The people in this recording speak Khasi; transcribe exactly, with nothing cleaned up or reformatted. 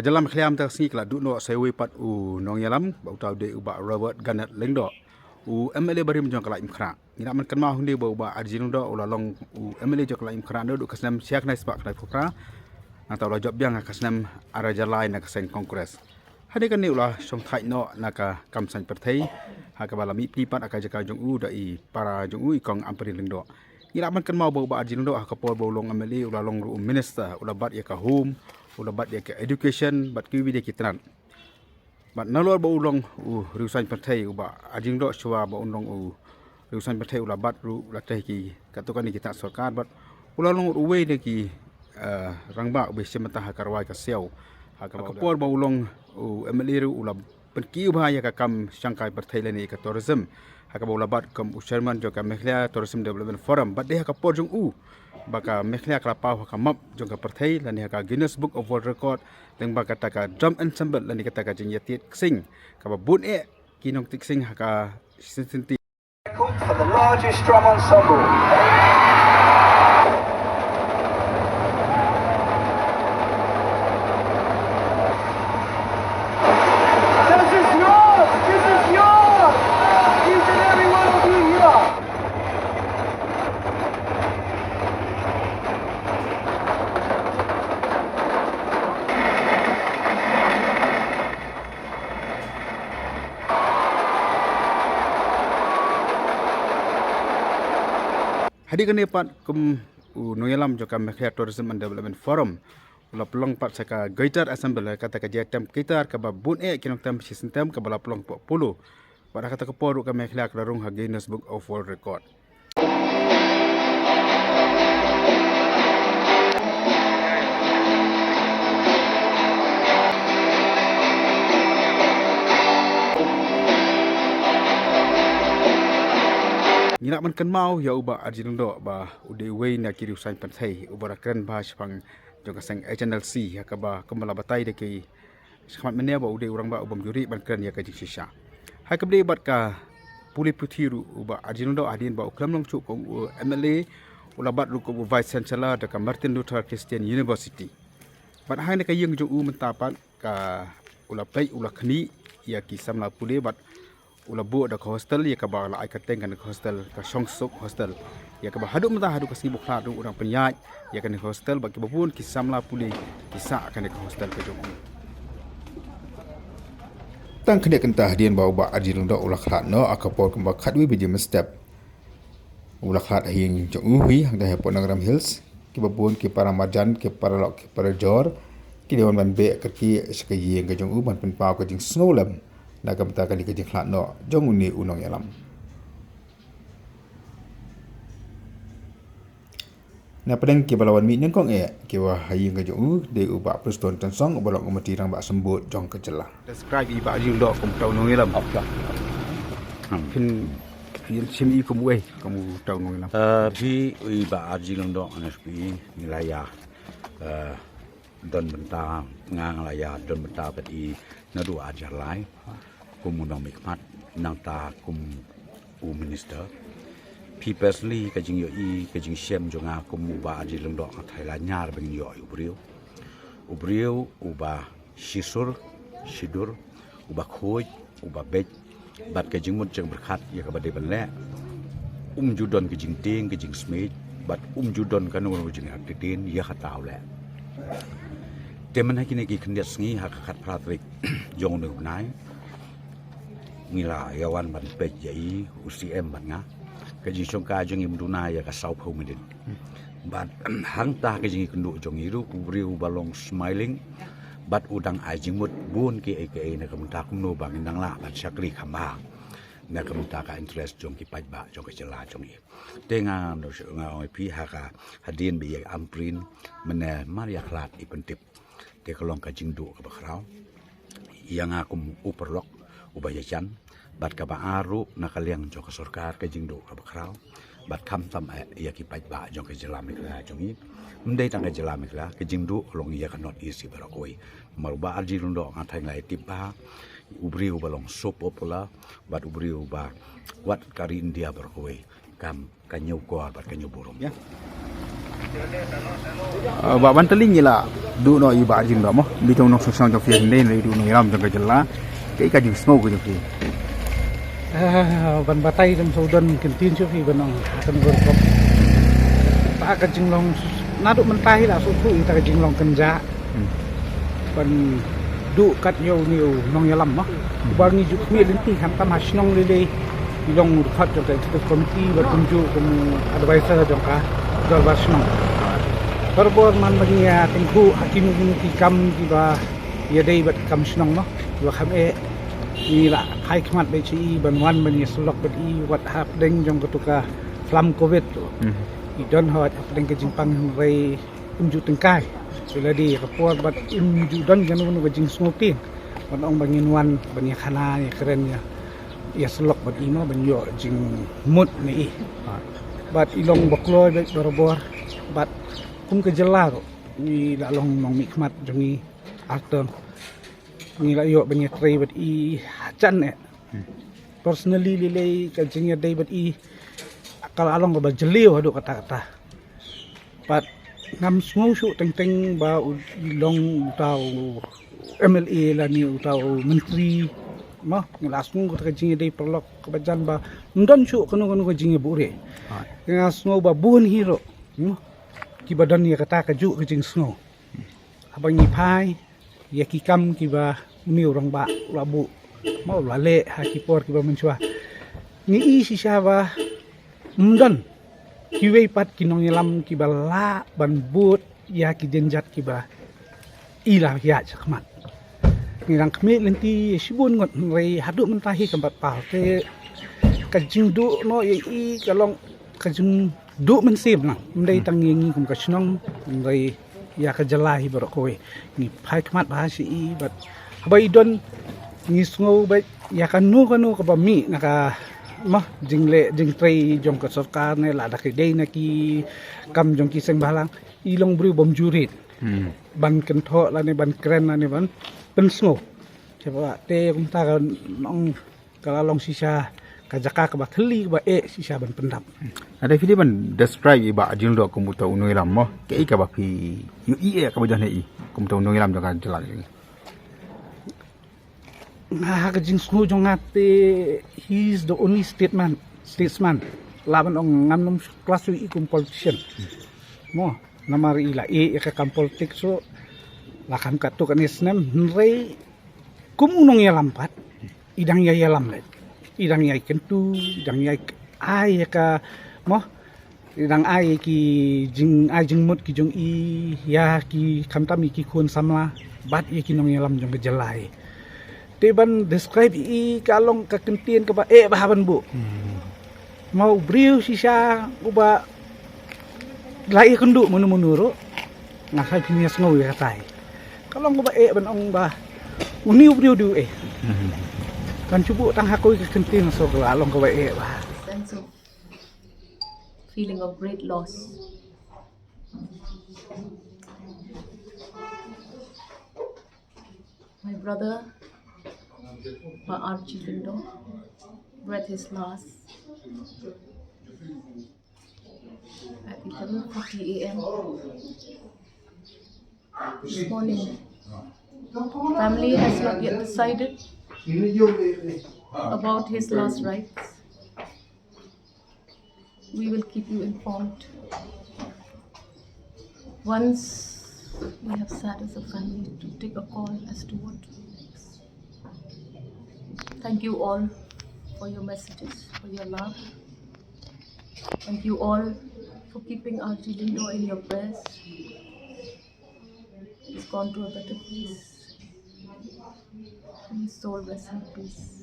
Jylla Meghalaya mynta ka sngi ka la duh noh sa iwei pat u nongïalam, ba uta u dei u Bah Robert Gannet Lyngdoh, u M L A barim jong ka Laitumkhrah. Ngi lah ban kynmaw hangne ba u Bah R G Lyngdoh u la long u M L A jong ka Laitumkhrah naduh ka snem shiphew khyndai spah khyndai phew phra. Nangta u la jop biang ha ka snem ar hajar lai na ka seng Congress. Hadien kane u la shong thait noh na ka kam saiñ pyrthei, ha kaba la mih pli pat ha ka jaka jong u da i para jong u i Kong Ampareen Lyngdoh. Ngi lah ban kynmaw ba u Bah R G Lyngdoh ha ka por ba u long M L A u la long ruh u minister, u la bat ïa ka home, u la bat ïa ka education, bad kiwei de ki tnat. Bad nalor ba u long u riew saiñ pyrthei u Bah R G Lyngdoh, shuwa ba un long u riew saiñ pyrthei u la bat ruh, u la trei ki katto katne ki tnat sorkar, bad u la long ruh uwei na ki, eh, rangbah uba shim bynta ha ka rwai ka siaw. Ha ka por ba u long u M L A ruh u la pynkiew bha ïa ka kam shangkai pyrthei lane ïa ka tourism, ha kaba u la bat kum u chairman jong ka Meghalaya Tourism Development Forum. Bad dei ha ka por jong u ba ka Meghalaya ka la paw ha ka map jong ka pyrthei lane ha ka Guinness Book of World Record lyngba kata ka drum ensemble lane kata ka jingïatied ksing kaba bun eh ki nongtied ksing ha ka shisien shisien. Record for the largest drum ensemble. This is yours! This is yours! Each and every one of you here. Hadien kane pat kum u nongïalam jong ka Meghalaya Tourism and Development Forum, u la pynlong pat sa ka Guitar Ensemble, kata ka jingtem guitar kaba bun eh ki nongtem shisien tem kaba la pynlong hapoh Polo. Bad ha kata ka por ruh ka Meghalaya ka la rung ha Guinness Book of World Record. Ngi lah ban kynmaw ïa u Bah R G Lyngdoh ba u dei uwei na ki riew saiñ pyrthei uba la kren bha shaphang jong ka seng H N L C, ha kaba kumba la batai da ki shakhmat mynne ba u dei u rangbah u bym ju rieh ban kren ïa ka jingshisha. Ha kaba ïadei bad ka pule puthi ruh u Bah R G Lyngdoh, hadien ba u khlem long shuh kum u M L A, u la bat ruh kum u Vice Chancellor da ka Martin Luther Christian University. Bad hangne ka ïing jong u mynta pat ka u la peit u la khmih ïa ki samla pule bad u la buh da ka hostel, ïa kaba la ai kyrteng kane ka hostel ka Shongsuk Hostel. Ïa kaba haduh mynta haduh ka sngi ba khlad ruh u dang pynïaid ïa kane ka hostel bad kiba bun ki samla pule ki sah kane ka hostel ka jong u. Tang kane kynta hadien ba u Bah R G Lyngdoh u la khlad noh ha ka por kumba khatwei baje mynstep. U la khlad ha ïing jong u hi hangta hapoh Nongïalam Hills. Kiba bun ki para marjan, ki para lok, ki para jor ki dei ban beh kyrkieh sha ka ïing ka jong u ban pynpaw ka jingsngewlem na ka bynta kane ka jingkhlad noh jong une u nongïalam. Na pdeng kiba la wan mih nyngkong eh kiba ha ïing ka jong u dei u Bah Prestone Tynsong uba long u Myntri Rangbah Symbud jong ka jylla. Describe i Bah Lyngdoh kum uta u nongïalam. Phin ïa shim i kum uei kum uta u nongïalam. Eh, phi i Bah Lyngdoh, nga sngewthuh ngi la ïa, eh, don bynta, nga nga la ïa don bynta bad i naduh ar hajar lai kum u nongmihkhmat, nangta kum u minister. Phi personally, ka jingïohi, ka jingshem jong nga kum u Bah Lyngdoh, nga tharai la ñiar ba ngin ïohi u briew. U briew uba shisur shidur, uba khuid, uba beit, bad ka jingmut jingpyrkhat ïa kaba dei ban leh. Um ju don ka jingtieng ka jingsmit, bad um ju don kano kano ka jingïaid ktien ïa kata u leh. Te mynta ha kine ki khyndiat sngi ha ka khatphra tarik jong une u bnai, ngi la ïa wan ban peit ïa i, u C M bad nga. Ka jingshongkai jong i ym duna ïa ka sawphew minit. Bad hangta ka jingïakynduh jong i ruh, u briew uba long smiling bad u dang ai jingmut bun kiei kiei na ka bynta kumno ba ngin nang lah ban shakri kham bha na ka bynta ka interest jong ki paidbah jong ka jylla jong i. Te nga, nga ong ïa phi ha ka hadien ba i Ampareen mynne mar ïa khlad i pyntip. Te ka long ka jingduh kaba khraw ïa nga kum u paralok uba ïajan, bad kaba ar ruh na ka liang jong ka sorkar ka jingduh kaba khraw, bad khamtam eh ïa ki paidbah jong ka jylla Meghalaya jong i. Ym dei tang ka jylla Meghalaya, ka jingduh ka long ïa ka North East baroh kawei. Namar u Bah Lyngdoh nga tharai la ïatip bha, u briew uba long so popular, bad u briew uba wat ka ri India baroh kawei kam ka ñiewkor bad ka ñiewburom. Ïa. Ah, ba ban tylli ngi la duh noh ïa i Bah Jim Doh mo. Bad u nongshong shnong jong phi hynrei, hynrei u nongïalam jong ka jylla. Kaei ka jingsngew ka jong phi? Ah, ban batai dang shu don kyntien shuh phi ban ong ha kane ka rukom. Ta ka jinglong naduh mynta hi la shu shu ïa ta ka jinglong kynjah. Hmm. Ban duh kat ïa une u nongïalam mo. Hmm. Ba ngi ju khmih lynti khamtam ha shnong lei lei. I long u dkhot jong ka executive committee bad kumjuh kum u advisor jong ka dorbar shnong. Barabor man ban ïa tyngkhuh ha kino kino ki kam kiba ïadei bad ki kam shnong mo. Kiba kham eh ngi la phai khmat bad shi i ban wan ban ïa syllok bad i wat hapdeng jong katu ka phlam covid tu. Hmm. I don hoi hapdeng ka jingpang hynrei im ju tyngkai. Shu la dei ka por bad im ju don kano kano ka jingsngewtieng. Ban ong ba ngin wan ban ïa khana ïa kren ïa, ïa syllok bad i mo ban ïoh jingmut na i. Bad i long ba kloi bad barabor bad kum ka jylla ruh ngi la long nongmihkhmat jong i artong. Ngi la ïoh ban ïatrei bad i hajan eh. Hmm. Personally lei lei ka jingïadei bad i ka la long kaba jylliew haduh katta katta. Bad ngam sngew shuh teng teng ba u, i long uta u M L A lane uta u myntri. Mo, nga la sngew kata ka jingïadei paralok kaba jan ba ym don shuh kano kano ka jingïabuhrieh. Nga sngew ba bun hi ruh, mo, kiba don ïa kata kajuh ka jingsngew. Haba ngi phai ïa ki kam kiba une u rangbah u la buh, mo, u la leh ha ki por kiba mynshuwa, ngi i shisha ba ym don kiwei pat ki nongïalam kiba lah ban bud ïa ki jynjar kiba i la ïaid shakhmat. Ngi dang khmih lynti shibun ngut hynrei haduh mynta hi kam pat paw te ka jingduh noh ïa i ka long ka jingduh mynsiem lang. Ym dei tang ïa ngi kum ka shnong, hynrei ïa ka jylla hi baroh kawei. Ngi phai khmat bha shi i bad haba i don ngi sngew ba ïa kano kano kaba mih na ka, mo, jingleh jingtrei jong ka sorkar ne lada ka dei na ki kam jong ki seng bhalang, i long briew bym ju rit. Hmm. Ban kynthoh lane ban kren lane ban pynsngew. Te kumta ka nong ka la long shisha ka jaka kaba thylli kaba eh shisha ban pyndap. Lada phi dei ban describe i Bah Jim Doh kum uta u nongïalam mo, kaei kaba phi ïohi eh kaba jan ïa i kum uta u nongïalam jong ka jylla jong ngi? Nga ha ka jingsngew jong nga te, he is the only statesman, statesman. Lah ban ong ngam nym klas ïohi kum politician. Mo, namar i la ïeh ïa ka kam politics ruh la kham katto katne snem hynrei kum u nongïalam pat i dang ïai ïalam leh, i dang ïai kyntu, i dang ïai ai ïa ka, mo, i dang ai ki jingai jingmut ki jong i ïa ki, khamtam ïa ki khun samla bad ïa ki nongïalam jong ka jylla. Te ban describe i ka long ka kyntien kaba eh bha ban buh. Hmm. Mo, u briew shisha uba la ïakynduh mano mano ruh nga sa pynïasngew ïa katai. Ka long kaba eh ban ong ba une u briew u dei u eh. Mhm. Kan shu buh tang ha kawei ka kyntien, so ka la long kaba eh bha. Sense of feeling of great loss. My brother, Bah Archie Lyngdoh, breathed his last at eleven forty A M this morning. Family has not yet decided about his last rites. We will keep you informed once we have sat as a family to take a call as to what to do next. Thank you all for your messages, for your love. Thank you all for keeping Archie Lyngdoh in your prayers. He's gone to a better place. May his soul rest in peace.